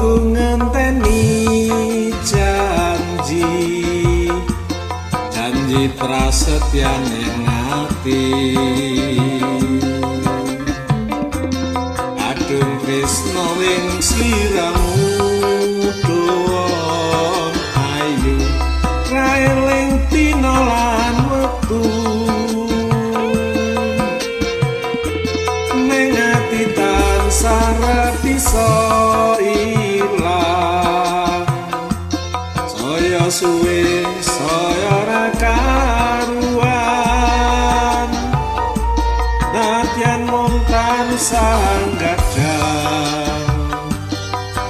nggonku ngenteni janji, janji prasetyane ati. Kadung tresno ing sliramu tuwon ayu, ra eling dina lan wektu. Ning ati tansah ra bisa ilang, saya suwe saya ra karuan. Nadyan mung tansah gadang,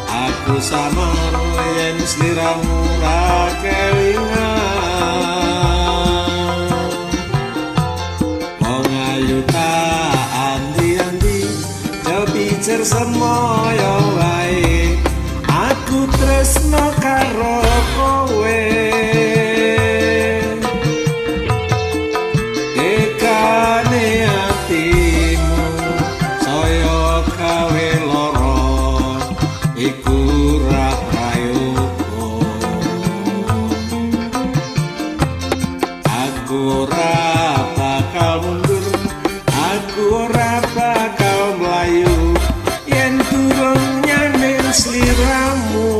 aku samar yen sliramu ra kelingan. Wong ayu tak andi-andi, jepijer semoyo wae, aku tresno karo kowe. Tekane atimu saya gawe lara, iku ra prayoga. Aku ora bakal mundur, aku ora bakal mlayu, yen durung nyanding sliramu.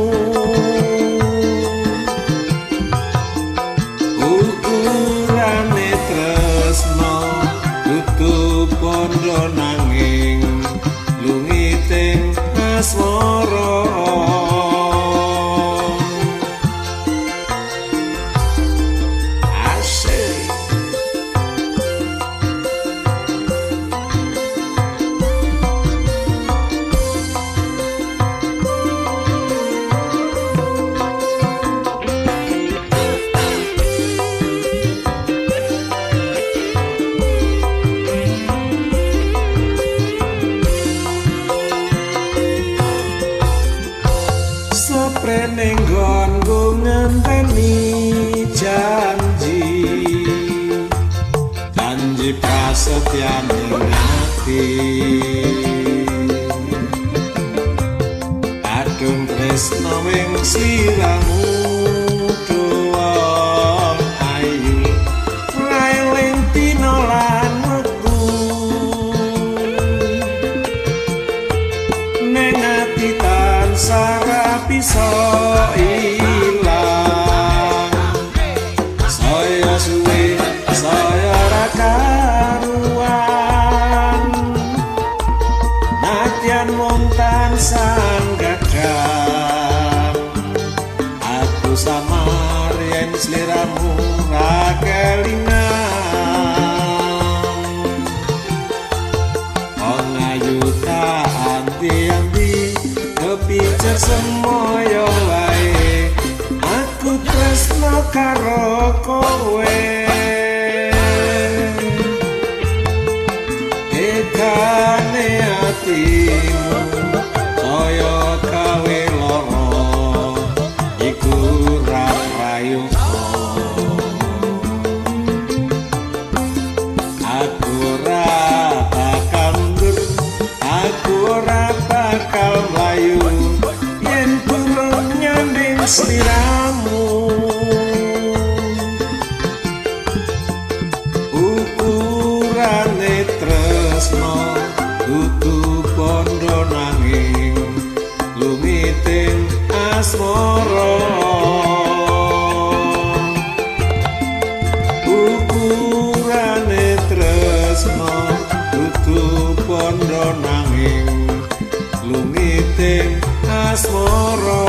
Ukurane tresno dudu bondo nanging lungiting asmara. Asik. Seprene nggonku ngenteni janji, janji prasetyane ati. Kadung tresno ing sliramu tuwon ayu, ra eling dina lan wektu. Ning ati tansah ra bisa ilang, saya suwe saya ra karuan. Nadyan mung tansah gadang, aku samar yen sliramu ra kelingan. Wong ayu tak andi-andi, kepijer semoyo wae, aku tresno karo kowe. Tekane atimu saya gawe lara, iku ra prayoga. Aku ora bakal mundur, aku ora bakal mlayu, yen durung nyanding sliramu. Ukurane tresno dudu bondo nanging lumiting asmara. Ukurane tresno dudu bondo nanging lumiting asmara.